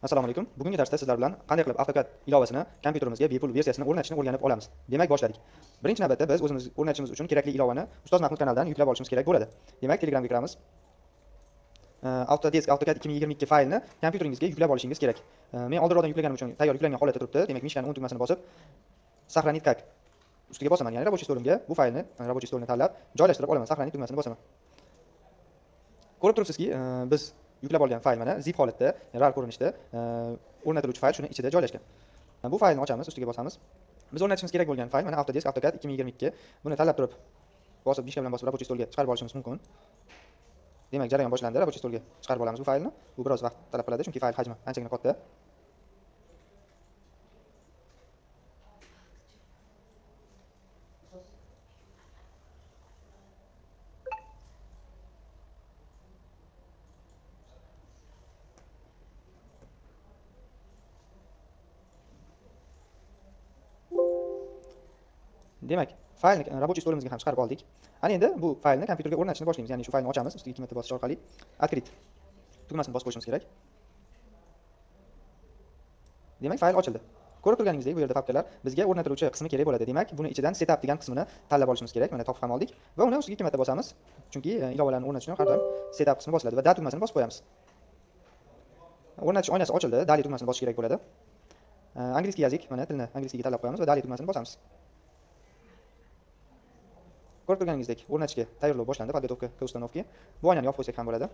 Assalomu alaykum. Bugungi darsda sizlar bilan qanday qilib AutoCAD ilovasini kompyuterimizga bepul versiyasini o'rnatishni o'rganib olamiz. Demak, boshladik. Birinchi navbatda biz o'zimiz o'rnatishimiz uchun kerakli ilovani Ustoz Mahmud kanalidan yuklab olishimiz kerak bo'ladi. Demak, Telegramga kiramiz. Autodesk AutoCAD 2022 faylni kompyuteringizga yuklab olishingiz kerak. Men oldinroqdan yuklaganim uchun tayyor yuklangan holatda turibdi. Demak, mishkani o'ng tugmasini bosib, "Сохранить как" ustiga bosaman. Ya'ni рабочий stolimga bu faylni, рабочий stolni tanlab joylashtirib olaman. "Сохранить" tugmasini bosaman. Ko'rib turibsizki, biz yuklab olgan fayl mana zip holatda, RAR ko'rinishda o'rnatiluvchi fayl shuni ichida joylashgan. Bu faylni ochamiz, ustiga bosamiz. Biz o'rnatishimiz kerak bo'lgan fayl mana Autodesk AutoCAD 2022. Buni tanlab turib, bosib, mishka bilan bosib рабочий stolga chiqarib olishimiz mumkin. Demak, jarayon boshlandi. Рабочий stolga chiqarib olamiz bu faylni. Bu biroz vaqt talab qiladi, chunki fayl hajmi anchagina katta. Demak, faylni рабочий stolimizga ham chiqarib oldik. Ana endi bu faylni kompyuterga o'rnatishni boshlaymiz. Ya'ni shu faylni ochamiz, ustiga ikki marta bosish orqali "Открыть" tugmasini bosib qo'yishimiz kerak. Demak, fayl ochildi. Ko'rib turganingizdek, bu yerda papkalar bizga o'rnatiluvchi qismi kerak bo'ladi. Demak, buni ichidan "Setup" degan qismini tanlab olishimiz kerak. Mana topib ham oldik va uni ustiga ikki marta bosamiz. Chunki ilovalarni o'rnatish uchun har doim "Setup" qismi bosiladi va "Да" tugmasini bosib qo'yamiz. O'rnatish oynasi ochildi. "Далее" tugmasini bosish kerak bo'ladi. Английский язык, mana tilni английский ga tanlab qo'yamiz va "Далее" tugmasini bosamiz. Ko'rib turganingizdek, o'rnatishga tayyorlov boshlandi, подготовка к установке. Bu oynani yopib qo'ysak ham bo'ladi.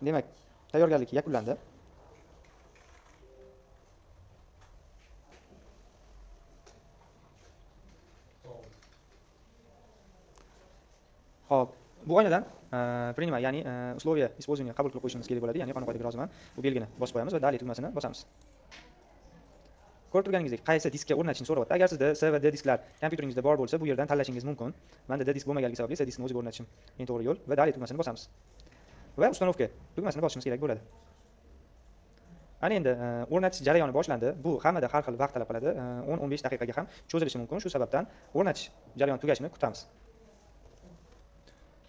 Demak, tayyorgarlik yakunlandi. Xo'p, bu oynadan "Принимай", ya'ni условия использования qabul qilib qo'yishimiz kerak bo'ladi, ya'ni qonun qoidaga roziman. Bu belgini bosib qo'yamiz va "Далее" tugmasini bosamiz. Ko'rib turganingizdek, qaysi diskka o'rnatishni so'rayapti. Agar sizda C va D disklar kompyuteringizda bor bo'lsa, bu yerdan tanlashingiz mumkin. Menda D disk bo'lmaganligi sababli C diskni o'ziga o'rnatishim eng to'g'ri yo'l va "Далее" tugmasini bosamiz. Va "Установка" tugmasini bosishimiz kerak bo'ladi. Ana endi o'rnatish jarayoni boshlandi. Bu hammada har xil vaqt talab qiladi. 10-15 daqiqaga ham cho'zilishi mumkin. Shu sababdan o'rnatish jarayoni tugashini kutamiz.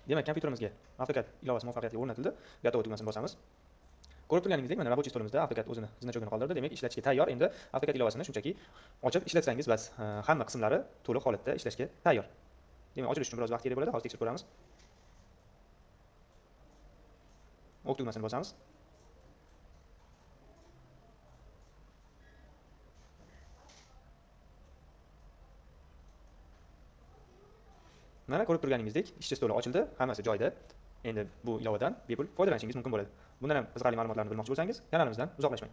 Demak, kompyuterimizga AutoCAD ilovasi muvaffaqiyatli o'rnatildi. "Готово" tugmasini bosamiz. Ko'rib turganingizdek, mana рабочий stolimizda AutoCAD o'zini значок ini qoldirdi. Demak, ishlatishga tayyor. Endi AutoCAD ilovasini shunchaki ochib ishlatsangiz bas, hamma qismlari to'liq holatda ishlashga tayyor. Demak, ochilish uchun biroz vaqt kerak bo'ladi. Hozir tekshirib ko'ramiz. "OK" tugmasini bosamiz. Mana ko'rib turganingizdek, ishchi stoli ochildi, hammasi joyida. Endi bu ilovadan bepul foydalanishingiz mumkin bo'ladi. Bundan ham qiziqarli ma'lumotlarni bilmoqchi bo'lsangiz, kanalimizdan uzoqlashmang.